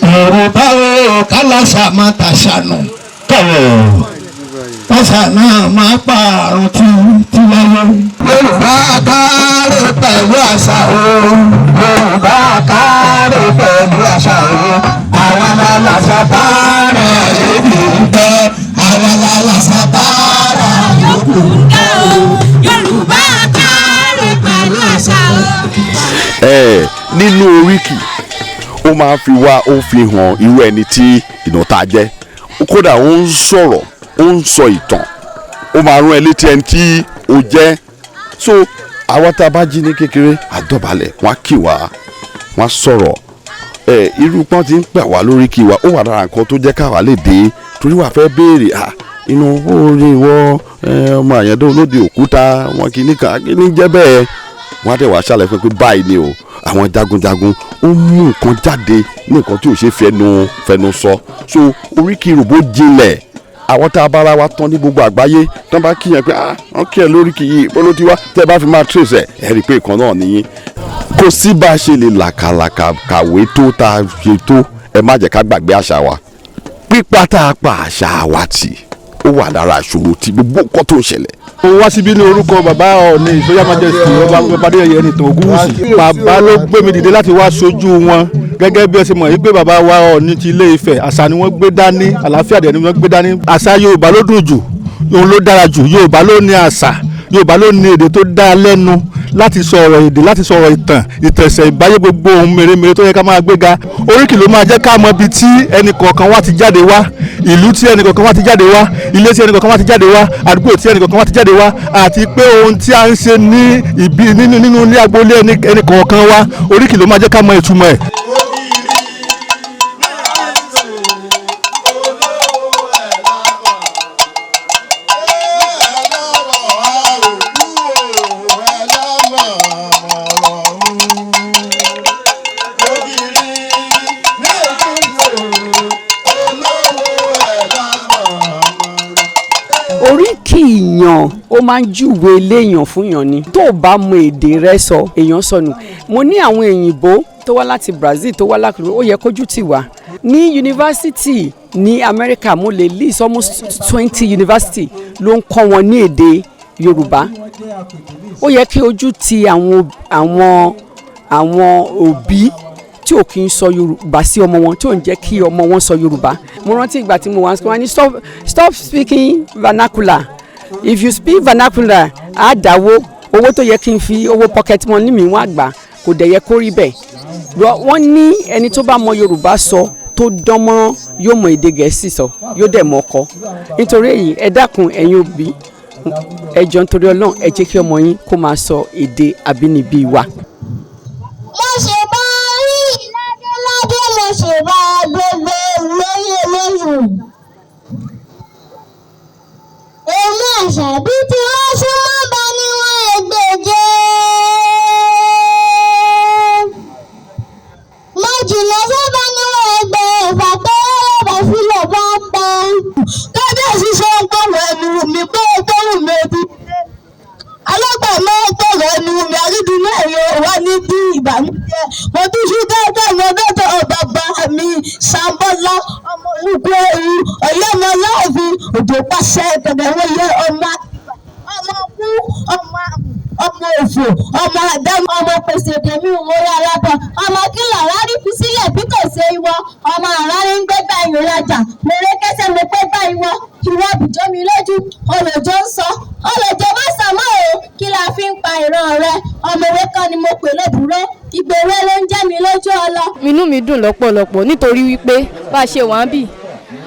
Yorùbá o, kálásà máa tàṣànù tọ̀wọ̀, kásà náà máa pààrọ̀ tí tí láyé. Yorùbá káre pẹ̀lú àṣà o, Yorùbá káre pẹ̀lú àṣà o, àwa lálàṣà bára yòókù ń bẹ́, àwa lálàṣà bára yòókù ń bẹ́ o. Yorùbá káre pẹ̀lú àṣà o. Ẹ nínú oríkì, ó máa ń fi wá, ó fi hàn irú ẹni tí ìnà tá jẹ́. Kódà ó ń sọ̀rọ̀, ó ń sọ ìtàn, ó máa rán ẹ létí ẹni tí ó jẹ́. So àwa tá a bá jí ní kékeré, àdọ̀bálẹ̀, wọ́n á kì wá, wọ́n á sọ̀rọ̀. Ẹ irú pọ́n ti ń pè wá lórí kí wa, ó wà lára nǹkan tó jẹ́ káwa lè dé, torí wàá fẹ́ béèrè à inú orí ìwọ ọmọ àyàndó olóde òkúta wọn kì í ní ká kí ní jẹ́ bẹ́ẹ̀. Wọ́n á dẹ̀ wá ṣàlàyé fún pé báyìí ni o, àwọn jagunjagun. Ó mú nǹkan jáde ní nǹkan tí ò ṣe fẹnu fẹnu sọ. So oríkì Yorùbá jinlẹ̀. Àwọn tá a bára wa tán ní gbogbo àgbáyé, tán bá kíyàn pé, ah, wọ́n kí ẹ lóríkì yìí, bó ló ti wá, tẹ́ ẹ bá fi máa trace ẹ̀, ẹ rí i pé ìkan náà nìyí. Kò sí bá a ṣe lè làkàlàkà kàwé tó tá a ṣe tó, ẹ má jẹ́ ká gbàgbé àṣà wa. Pípa tá a pa àṣà wa tì, ó wà lára ìṣòro tí gbogbo nǹkan tó ń ṣẹlẹ̀. Mo wá síbí ní orúkọ bàbá Ọọ̀ni, His Royal Majesty Ọba Adéyẹyè Ẹnìtàn Ògúnwùsì. Bàbá ló gbé mi dìde láti wá sojú wọn. Gẹ́gẹ́ bí ẹ ṣe mọ̀ yìí pé bàbá wa Ọọ̀ni ti Ilé Ifẹ̀, àṣà ni wọ́n gbé dání, àlàáfíà dẹ̀ ni wọ́n gbé dání. Àṣà Yorùbá ló dùn jù, òun ló dára jù. Yorùbá ló ní àṣà, Yorùbá ló ní èdè tó dá lẹ́nu láti sọ ọ̀rọ̀ èdè, láti sọ ọ̀rọ̀ ìtàn, ìtẹ̀sẹ̀ ìbáyé, gbogbo ohun mèremère tó yẹ ká máa gbéga. Oríkì ló máa jẹ́ ká mọ ibi tí ẹnì kọ̀ọ̀kan wá ti jáde wá, ìlú tí ẹnì kọ̀ọ̀kan wá ti jáde wá, ilé tí ẹnì kọ̀ọ̀kan wá ti jáde wá, àdúgbò tí ẹnì kọ̀ọ̀kan wá ti jáde wá, àti pé ohun tí a ń ṣe ní ibi nínú ilé agboolé ẹnì kọ̀ọ̀kan wá. Oríkì ló máa jẹ́ ká mọ ìtumọ̀ ẹ̀. Oríkì ìyàn, ó máa ń júwe léèyàn fún yàn ni. Tó o bá mọ èdè rẹ sọ, èèyàn sọnù. Mo ní àwọn èyìnbó tó wá láti Brazil, tó wá láti, ó yẹ kójú tì wá ní yunifásitì ní Amẹ́ríkà. Mo lè list almost 20 yunifásitì ló ń kọ́ wọn ní èdè Yorùbá. Ó yẹ kí ojú ti àwọn òbí tí ò kí ń sọ Yorùbá sí ọmọ wọn, tí ò ń jẹ́ kí ọmọ wọn sọ Yorùbá. Mo rántí ìgbà tí mo wá wọ́n ní, "Stop, stop speaking vernacular. If you speak vernacular, á dáwó owó tó yẹ kí n fi owó pocket money mi." Wọ́n àgbà kò dẹ̀ yẹ kó rí bẹ́ẹ̀. Wọ́n ní ẹni tó bá mọ Yorùbá sọ tó dán mọ́rán, yóò mọ èdè Gẹ̀ẹ́sì sọ, yóò dẹ̀ mọ̀ ọkọ. Nítorí èyí, ẹ dákun, ẹ̀yin òbí, ẹ jọ̀ọ́, nítorí Ọlọ́run, ẹ jẹ́ kí ọmọ yín kó máa sọ èdè àbínibí wa. Mo ṣe bá rí ládéládé, mo ṣe bá gbogbo lóyè lóyè. Èmi Àṣàbí tí wọ́n súnmọ́ bá níwọ̀n ẹgbẹ̀je. Mo jìnnà sábà níwọ̀n ẹgbẹ̀fà tó rọ̀bà sílẹ̀ bá pa. Kábíyèsí ṣe ń gbọ́rọ̀ ẹnu mi pé gbọ́rùn mi ojú alágbàmọ́, gbọ́rọ̀ ẹnu mi àrídùnú ẹ̀yọ wá ní bí ìbànújẹ́. Mo tún ṣú dáadáa lọ dọ́dọ̀ bàbá mi Sàmbọ́lá, ọmọ olùkọ́ ẹ̀rú ọ̀yọ́, ọmọ láàfin òjò pàṣẹ kẹ̀kẹ́ yẹ, ọmọ ọmọ kú, ọmọ ọmọ òfò, ọmọ àdámọ́. Ọmọ pèsè tèmi òwúrọ̀ alábọ̀, ọmọ kìlọ̀ rárí fi sílẹ̀ bí kò ṣe ìwọ, ọmọ àrárí ń gbégbá ìrajà. Mo ré kẹsẹ̀, mo pé gbá ìwọ, ìwọ bùjọ́ mi lójú. Olùjọ́ ń sọ olùjọ́ má sàmọ́ o, kí la fi ń pa ìran rẹ? Ọmọ ewé kan ni mo pè lóbùrọ́, ìgbèrè ló ń jẹ́ mi lójú ọlọ. Inú mi dùn lọ́pọ̀lọpọ̀ nítorí wípé bá a ṣe wà ń bì,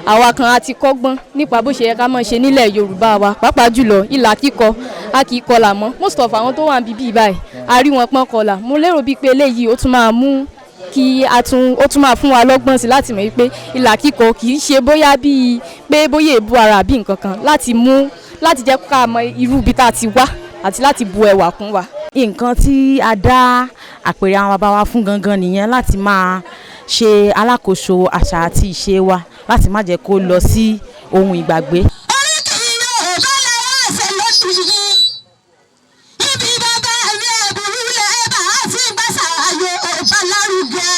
àwa kan a ti kọ́gbọ́n nípa bó ṣe yẹ ká máa ṣe nílẹ̀ Yorùbá wa, pàápàá jùlọ ìlà kíkọ. A kì í kọlà mọ́. Most of àwọn tó wà níbí bíi báyìí, a rí wọn pọ́n kọlà. Mo lérò bíi pé eléyìí ó tún máa mú kí a tún, ó tún máa fún wa lọ́gbọ́n sí láti mọ̀ wípé ìlà kíkọ kì í ṣe bóyá bíi pé bóyá èébú ara àbí nǹkan kan, láti mú láti jẹ́ ká mọ irú ibi tá a ti wá àti láti bu ẹwà kún wa. Nǹkan tí a dá àpèrè àwọn bàbá wa fún gangan nìyẹn, láti máa ṣe alákòóso àṣà àti ìṣe wa, láti má jẹ́ kó lọ sí ohun ìgbàgbé. Oríkì Yorùbá làwọn àṣẹ lóṣù ibi bàbá mi ẹ̀bùrú lẹ́ẹ̀bà àti gbàṣà Yorùbá lárugẹ.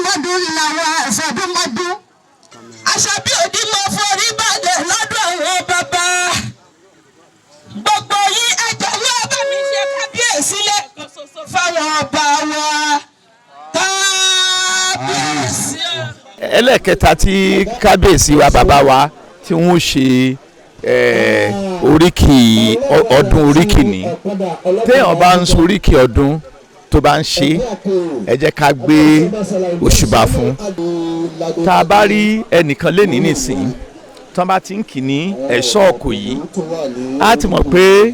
Ọdúnmọ́dún làwọn àṣàdúnmọ́dún. Àṣàbí òdì mọ forí balẹ̀ lọ́dọ̀ àwọn bàbá. Gbogbo yín, ẹ jọ̀wọ́, bá mi ṣe kábíyèsí lẹ́ẹ̀kan ṣoṣo fáwọn ọba wa. Kábíyèsí o. Ẹlẹ́ẹ̀kẹta tí kábíyèsí wa, bàbá wa, tí wọ́n ṣe oríkì ọdún, oríkì ní téèyàn bá ń sọ oríkì ọdún tó bá ń ṣe, ẹ jẹ́ ká gbé òṣùbà fún. Tá a bá rí ẹnìkan lénìí nìsín tí wọ́n bá ti ń kì ní ẹ̀ṣọ́ ọkọ̀ yìí, á ti mọ̀ pé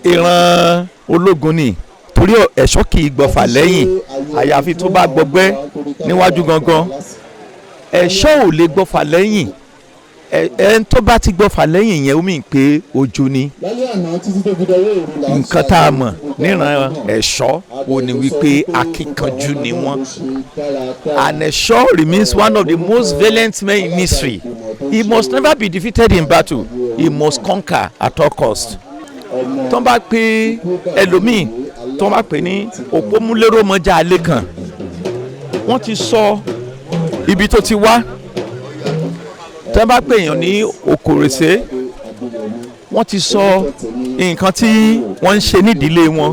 ìran ológun ni, torí ẹ̀ṣọ́ kì í gbọ́fà lẹ́yìn àyàfi tó bá gbọgbẹ́ níwájú gangan. Ẹ̀ṣọ́ ò lè gbọ́fà lẹ́yìn. Ẹn tó bá ti gbọ́fà lẹ́yìn yẹn, ó mì pé ojú ni. Nǹkan tá a mọ̀ níran ẹ̀ṣọ́ wo ni wípé akíkanjú ni wọ́n. And ẹ̀ṣọ́ remains one of the most valiant men in history. He must never be defeated in battle. He must conquer at all cost. Tó ń bá pe ẹlòmíì, tó ń bá pè ní òpómúlérò mọ́jà alẹ́ kan, wọ́n ti sọ ibi tó ti wá. Tó ń bá pè èèyàn ní òkòrèsé, wọ́n ti sọ nǹkan tí wọ́n ń ṣe nídìílé wọn.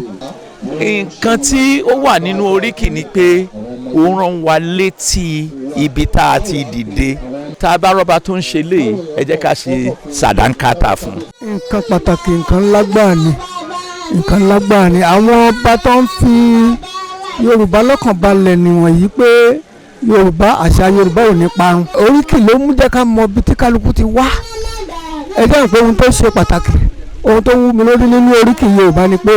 Nǹkan tí ó wà nínú oríkì ni pé ó rán wa létí ibi tá a ti dìde. Tá a bá rọ́bà tó ń ṣe léyìí, ẹ jẹ́ ká ṣe sàdánkátà fún un. Nǹkan pàtàkì, nǹkan ńlá gbáà ni, nǹkan ńlá gbáà ni. Àwọn ọba tó ń fi Yorùbá lọ́kàn balẹ̀ nìwọ̀nyí pé Yorùbá, àṣà Yorùbá ò ní parun. Oríkì ló mú jẹ́ ká mọ ibi tí kálukú ti wá. Ẹ jẹ́ pé ohun tó ṣe pàtàkì, ohun tó wú mi lórí nínú oríkì Yorùbá ni pé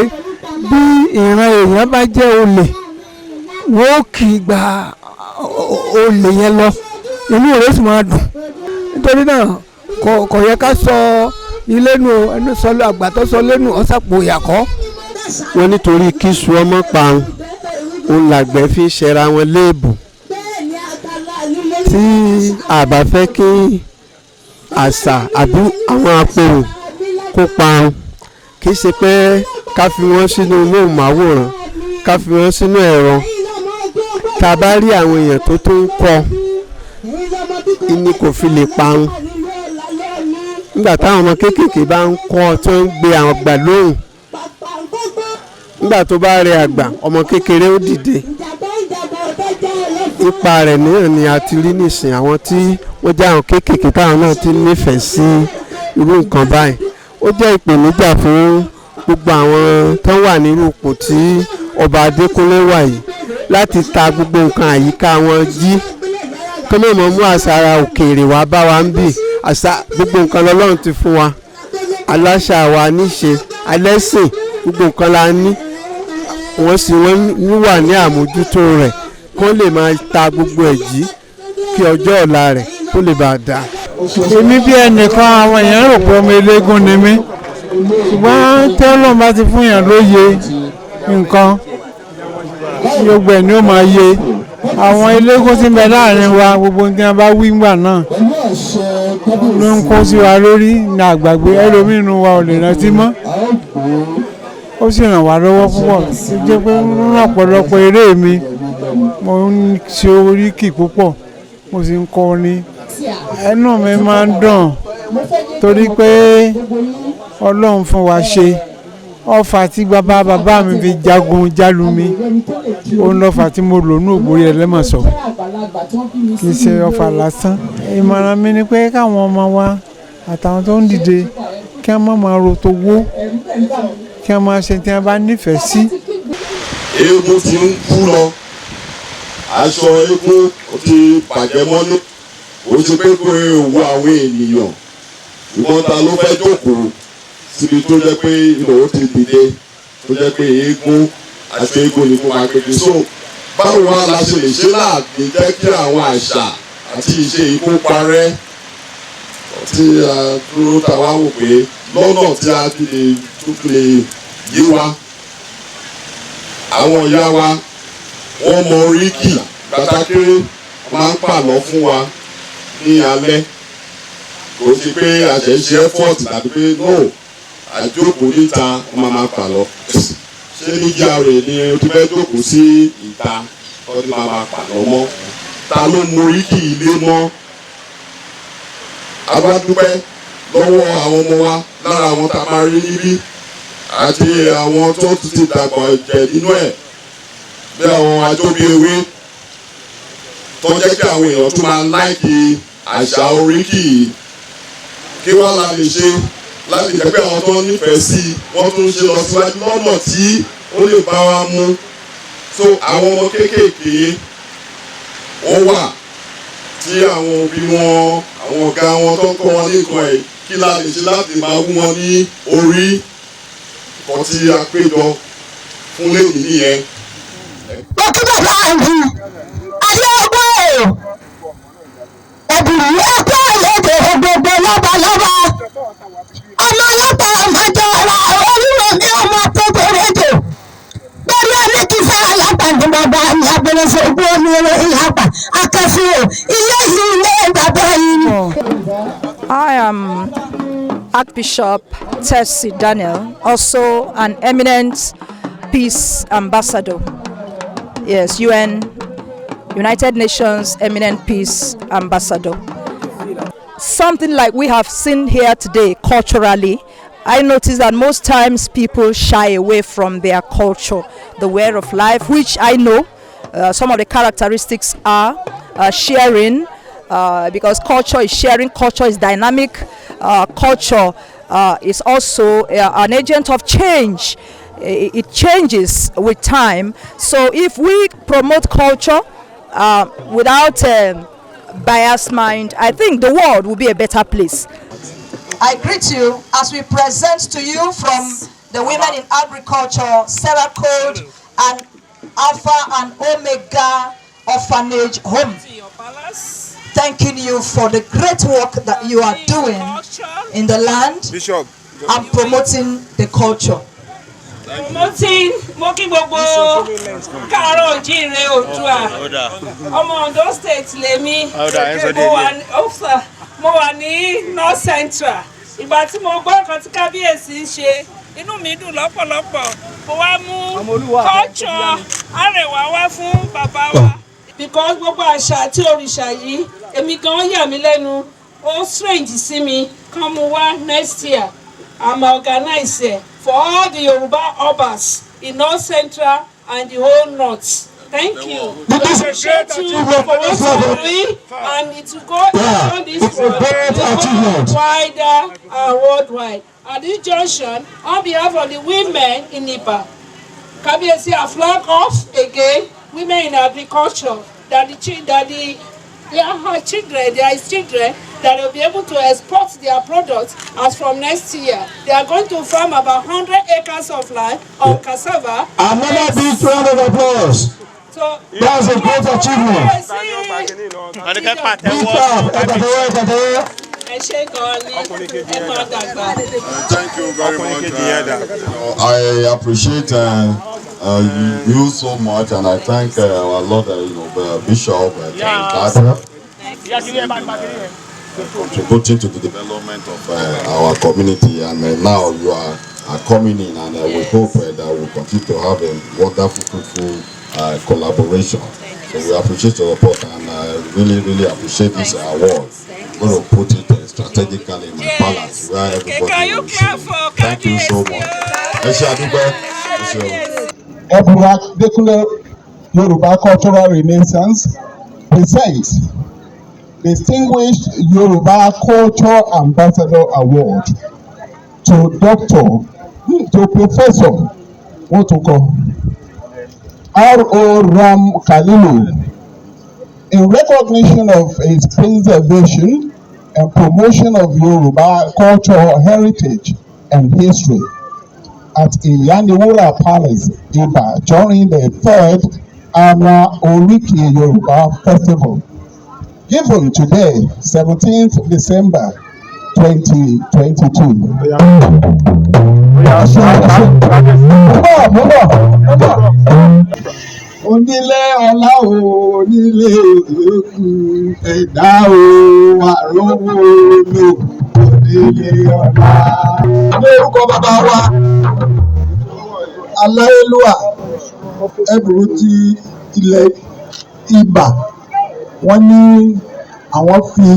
bí ìran èèyàn bá jẹ́ olè, wọ́n ó kì í gba olè yẹn lọ, inú rẹ̀ sì máa dùn. Nítorí náà, kò yẹ ká sọ ilé nù. Ẹnu sọ àgbà tó sọ lẹ́nu ọ̀sàpò ìyàkọ́. Wọ́n nítorí kí su ọmọ parun, òun làgbẹ̀ fi ń ṣẹra wọn léèbù. Tí a bá fẹ́ kí àṣà àbí àwọn apòrò kó parun, kì í ṣe pé ká fi wọ́n sínú móhùnmáwòrán, ká fi wọ́n sínú ẹ̀rọ. Tá a bá rí àwọn èèyàn tó tó ń kọ́ ìní, kò fi lè parun. Nígbà táwọn ọmọ kéékèèké bá ń kọ́, tó ń gbé àwọn àgbà lóhùn, nígbà tó bá rẹ àgbà, ọmọ kékeré ó dìde. Ipa rẹ̀ náà ni a ti rí nísìn, àwọn tí wọ́n jẹ́ àwọn kéékèèké táwọn náà ti nífẹ̀ẹ́ sí irú nǹkan báyìí. Ó jẹ́ ìpèníjà fún gbogbo àwọn tó wà nírú ipò tí ọba Adékúnlé wà yìí láti ta gbogbo nǹkan àyíká wọn jí, kí wọ́n mọ̀ mú àṣà ara òkèèrè wá bá wa ń bì. Àṣà, gbogbo nǹkan lọ́lọ́run ti fún wa, aláṣà wa níṣe, alẹ́sìn, gbogbo nǹkan la ní. Wọ́n sì wọ́n wà ní àmójútó rẹ̀ kó lè máa ta gbogbo ẹ̀ jí, kí ọjọ́ ọ̀la rẹ̀ kó lè bàa dáa. Èmi bí ẹnìkan, àwọn èèyàn rò pé ọmọ eléégún ni mí, ṣùgbọ́n tí Ọlọ́run bá ti fún yàn lóye nǹkan, gbogbo ẹ̀ ni ó máa yé. Àwọn eléégún tí ń bẹ láàrin wa, gbogbo nǹkan bá wí ńgbà náà ló ń kó sí wa lórí ní àgbàgbé. Ẹlòmíràn wa ò lè rántí mọ́. Ó sì ràn wá lọ́wọ́ púpọ̀. Ó jẹ́ pé nínú ọ̀pọ̀lọpọ̀ eré mi, mo ń ṣe oríkì púpọ̀, mo sì ń kọrin. Ẹnu mi máa ń dùn torí pé Ọlọ́run fún wa ṣe. Ọfà tí bàbá bàbá mi fi jagun jálu mi, òun lọ́fà tí mo lò ní Ògbórí Ẹlẹ́mọ̀ṣọ́, kì í ṣe ọfà lásán. Ìmọ̀ràn mi ni pé káwọn ọmọ wa àtàwọn tó ń dìde, kí wọ́n má máa ro tó wó, kí wọ́n máa ṣe tí wọ́n bá nífẹ̀ẹ́ sí. Eégún ti ń kú lọ, aṣọ eégún ti bàjẹ́ mọ́nú. Ó ṣe pé kó ewu àwọn ènìyàn, ṣùgbọ́n ta ló fẹ́ jókòó síbi tó jẹ́ pé ilẹ̀ ó ti dìde, tó jẹ́ pé eégún, aṣọ eégún ni kó máa gbé? So báwo wá la ṣe lè ṣe láàbí jẹ́ kí àwọn àṣà àti ìṣe yìí kó parẹ́, tí a dúró ta wá wò pé lọ́nà tí a fi lè tún fi lè yé wa? Àwọn ìyá wa, wọ́n mọ oríkì gbàtàkéré, máa ń pàlọ́ fún wa ní alẹ́. Kò ṣe pé a ṣe ń ṣe effort tàbí pé no, àjókòó níta, wọ́n máa pàlọ́. Ṣé ní GRA ni o ti fẹ́ jókòó sí ìta? Tọ́jú máa máa pàlọ́ mọ́, ta ló mọ oríkì ilé mọ́? A bá dúpẹ́ lọ́wọ́ àwọn ọmọ wa lára àwọn tá a máa rí níbí àti àwọn tó ti dàgbà jẹ̀ nínú ẹ̀, bí àwọn ajóbíewé tó jẹ́ kí àwọn èèyàn tún máa like àṣà oríkì yìí. Kí wọ́n la lè ṣe láti jẹ́ pé àwọn tó nífẹ̀ẹ́ sí i, wọ́n tún ń ṣe lọ síwájú lọ́nà tí ó lè bá wa mú? So àwọn ọmọ kéékèèké wọ́n wà tí àwọn òbí wọn, àwọn ọ̀gá wọn tó ń kọ́ wọn ní nǹkan ẹ̀, kí la lè ṣe láti máa wú wọn ní orí kan tí a péjọ fún lẹ́yìn nìyẹn. Mo kí bàbá mi adé ọgbọ́n ẹ̀bùrú ẹ̀kọ́ àlejò gbogbo lọ́balọ́ba, ọmọ ọlọ́pàá, ọmọjọ́ra olúwo mi, ọmọ tó gbèrèjò lórí ẹni kí fẹ́ alágbàdo bàbá mi abẹ́rẹ́sẹ̀ ogún omi ìyàpá akẹ́fẹ́ ilé yìí, ilé bàbá yìí. I am Archbishop Tessie Daniel, also an eminent peace ambassador. Yes, UN, United Nations Eminent Peace Ambassador. Something like we have seen here today culturally, I notice that most times people shy away from their culture, the way of life, which I know some of the characteristics are sharing, because culture is sharing, culture is dynamic, culture is also an agent of change. It changes with time. So if we promote culture without a biased mind, I think the world will be a better place. I greet you as we present to you from the Women in Agriculture, Sarah Code, and Alpha and Omega Orphanage Home. Thanking you for the great work that you are doing in the land Bishop. And promoting the culture. Promoting. Mo kí gbogbo káàárọ̀ oòjíire, Oòduà. Ọmọ Ondo State lèmi. Mo wà ní North Central. Ìgbà tí mo gbọ́ nǹkan tí kábíyèsí ń ṣe, inú mi dùn lọ́pọ̀lọpọ̀. Mo wá mú culture Àrẹwà wá fún bàbá wa because gbogbo àṣà àti òrìṣà yìí, èmi gan yà mí lẹ́nu, ó strange sí mi. Kàn mú wá next year, I'm organize ẹ̀ for all the Yoruba Obas in North Central and the whole North. Thank you. We appreciate you for what you are doing, and it will go beyond this It's a one, great it will go achievement. Wider and worldwide. At this junction, on behalf of the women in Iba, Kabiyesi have flag off again women in agriculture, that the their children, their children, that will be able to export their products as from next year. They are going to farm about 100 acres of land on cassava. Another big round of applause. So That's a great achievement. Big clap. Ẹ pàtẹ́wọ́, ẹ pàtẹ́wọ́. Ẹ ṣé gan ni, ẹ máa dàgbà. Thank you very much. I appreciate you so much, and I thank our Lord, Bishop Carter, contributing to the development of our community. And now you are coming in, and we hope that we continue to have a wonderful, fruitful collaboration. So we appreciate your support and really, really appreciate this award. I'm going to put it strategically in my palace where everybody will see it. Thank you so much. Ẹ ṣé, àdúgbò. Ẹ ṣé o. Ebura Adekunle Yoruba Cultural Renaissance presents Distinguished Yoruba Culture Ambassador Award to Doctor, to Professor Wotuko R.O. Ram Kalilu in recognition of his preservation and promotion of Yoruba cultural heritage and history at Iyaniwura Palace, Iba, during the third annual Oriki Yoruba Festival. Given today, 17th December 2022. Mo bọ̀, mo bọ̀, mo bọ̀. Onílé ọlá o, onílé òkun ẹ̀dá o, àrówó lò onílé ọlá. Ní orúkọ bàbá wa aláyélúwà, ẹbùrú ti ilẹ̀ Ibà, wọ́n ní àwọn fi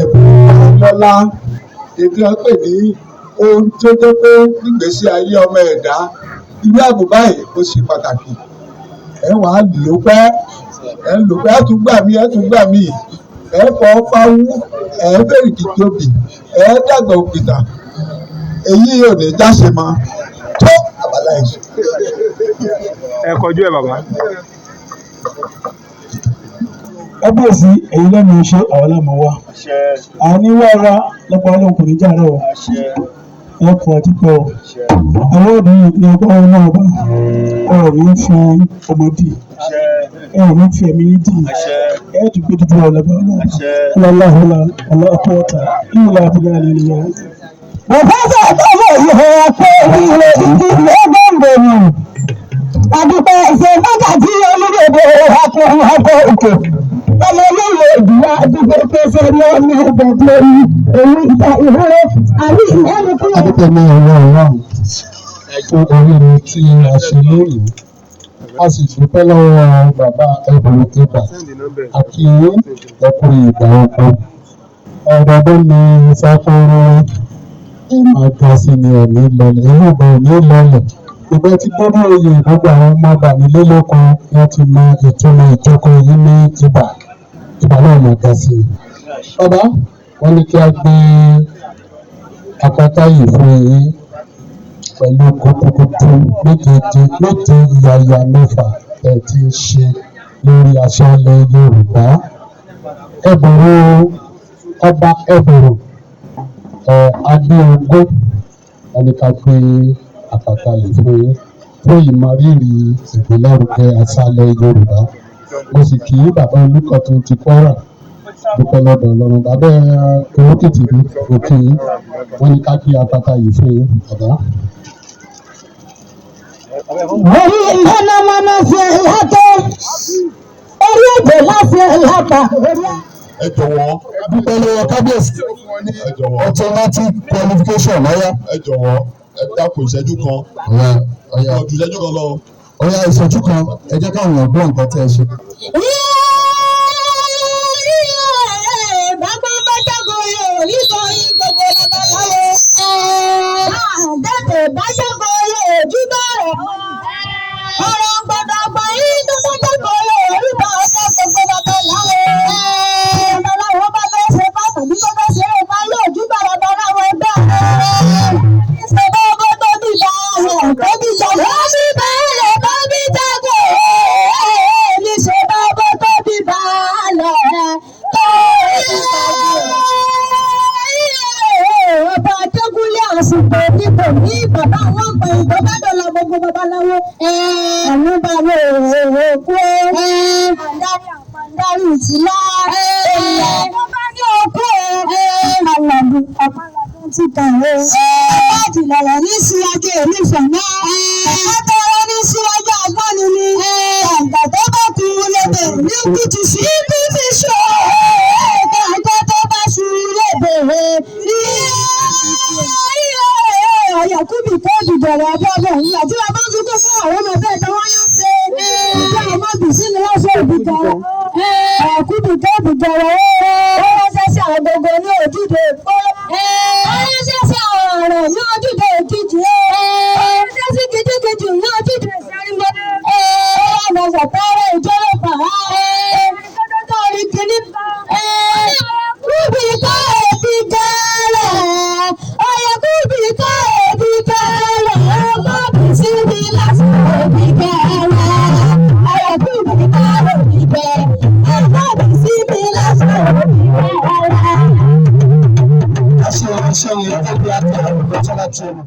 ẹ̀bùn lọ́lá èyí wọ́n pè ní ohun tó jẹ́ pé nígbèésí ayé ọmọ ẹ̀dá, irú ààbò báyìí ó ṣe pàtàkì. Ẹ wàá lò pẹ́, ẹ lò pẹ́, ẹ tún gbà mí, ẹ tún gbà mí, ẹ fọ́ fáwú, ẹ bẹ̀rẹ̀ kìjọbì, ẹ dàgbà òkìtà, èyí ò ní jáse mọ́ tó àbálá yìí. Ẹ kọjú ẹ, bàbá. Kábíyèsí, èyí lẹ́nu iṣẹ́ àwọn ọlọ́mọ wa àní wàrà lọ́pọ̀. Ọlọ́run kò ní jà rẹ̀ o. Ẹ kú àti pẹ́ o. Àwọn òbí ní ọgbà náà bá ọ̀rọ̀ ní fi ọmọ dì, ẹ ò ní fi ẹ̀mí dì, ẹ tún gbé dúdú ọlọ́gbà náà ọlọ́láhùlà ọlọ́kọ̀ọ́ta ìlà àbúlé àlèlè. Bùkátà tọ́lọ̀ ìhò ọ̀pẹ ìlẹ̀ ìdílé gbọ̀ngbọ̀nù. Àdùpẹ̀ ṣe wákàtí olúdòdó akọrin akọ òkè. Ọmọ olóòlò ìdílé àdúgbò pèsè ní ọmọ ẹgbẹ́ lórí èmi ìta ìhóró àbí ìyáni kúrò. Adúpẹ́ ní ọwọ́ Ọlọ́run fún oríire tí a ṣe lónìí. A sì dúpẹ́ lọ́wọ́ bàbá Ẹ̀bùn Ibà àti ẹ̀kú ìgbà oko. Ọ̀dọ́dún ni ìsákòrò ẹ̀ máa ga sí ni ẹ̀mí lọlẹ̀, inú ìgbà ò ní lọlẹ̀. Ìgbà tí gbọ́dọ̀ oyè gbogbo àwọn ọmọ ọba nílé lóko, wọ́n ti mọ ìtumọ̀ ìjókòó yìí ní Ibà. Ibà náà máa ga sí i. Bàbá, wọ́n ní kí a gbé apáta yìí fún yín pẹ̀lú gudugudu méjeje méje yàyà mẹ́fà ẹ̀ ti ń ṣe lórí aṣálẹ̀ Yorùbá. Ẹ̀bùrú ọba ẹ̀bùrú ẹ̀ adéogún, wọ́n ní ká gbé àpáta yìí fún yín fún ìmọrírì ìgbélárugẹ aṣálẹ̀ Yorùbá. Mo sì kí bàbá Olùkọ́tún ti Kwara, dúpẹ́ lọ́dọ̀ Ọlọ́run. Bàbá Olókìtì ní òkè yín, wọ́n ní ká gbé àpáta yìí fún yín, bàbá. Orí mọ́nàmọ́ná ṣe látọ̀, orí èdè láṣẹ lápá. Ẹ jọ̀wọ́. Dúpẹ́ lọ́wọ́ kábíyèsí. Ẹ jọ̀wọ́. Automatic qualification lọ́yà. Ẹ jọ̀wọ́, ẹ dákun, ìṣẹ́jú kan. Ọ̀yà, ọ̀yà. Ọ̀jù ìṣẹ́jú kan lọ. Ọ̀yà, ìṣẹ́jú kan, ẹ jẹ́ káwọn èèyàn gbọ́ nǹkan tí ẹ ṣe. Bàbá bá jágo yóò nítorí gbogbo babaláwo. Àdẹ́tẹ̀ bá jágo yóò júbà rẹ̀. Ọ̀rọ̀ gbọ́dọ̀ gbọ́ yín tó bá jágo yóò rúbọ ọjọ́ gbogbo babaláwo. Babaláwo bá fẹ́ ṣe bá tàbí tó bá ṣe é bá yóò júbà babaláwo ẹgbẹ́ rẹ̀. Ṣé bá bó tóbi bá rẹ̀ tóbi jà lọ́bí bẹ́ẹ̀rẹ̀ bábí jágo? Ní ṣe bá bó tóbi bá lẹ̀ ọba akégúnlé àsìkò nípò ní bàbá wọn pè tó bá dọ̀la gbogbo babaláwo ẹ̀ẹ́dùn bá wo òkú àǹdarí àpàǹdarí ìtìlá tó bá ní òkú àlàdùn àpàlàdùn ti kàwé ọ̀pá lọ̀rọ̀ ní síwájú èmi fẹ̀mẹ́ ẹ̀ka tọrọ ní síwájú agbọ́ni ni kàǹkà tó bá kú lébè ní kùtù sí bí fi ṣó kàǹkà tó bá ṣu lébè ní ọ̀yàkúbì tó dìbẹ̀rẹ̀ abọ́bọ̀ yìí àti bàbá ń sunkún fún àwọn ọmọ bẹ́ẹ̀ tó wọ́n yán ṣe ìjọ ọmọ bìsí ni wọ́n ṣe òbíkọ̀rọ̀ ọ̀yàkúbì tó dìbẹ̀rẹ̀ ó ránṣẹ́ sí àgógó ní ojúde èkó, ó ránṣẹ́ sí ọ̀rọ̀ ní ojúde èkìtì, ó ránṣẹ́ sí kìjikìjì ní ojúde ìsẹ́rìngbó, ó wà lọ́sọ̀ tẹ́rẹ̀ ìjọlọ́pàá tó rí kìíní kúbi kọ́ ẹbí kẹ́lẹ̀ ọ̀yẹ̀ kúbi kọ́ ẹbí kẹ́lẹ̀ ọmọ bìsí mi lásìkò ẹbí kẹ́lẹ̀ ọ̀yẹ̀ kúbi kọ́ ẹbí kẹ́lẹ̀ ọmọ bìsí mi lásìkò ẹbí kẹ́lẹ̀. Ẹ ṣe iṣẹ́ ẹbí àti àrùn tó láti ẹnu.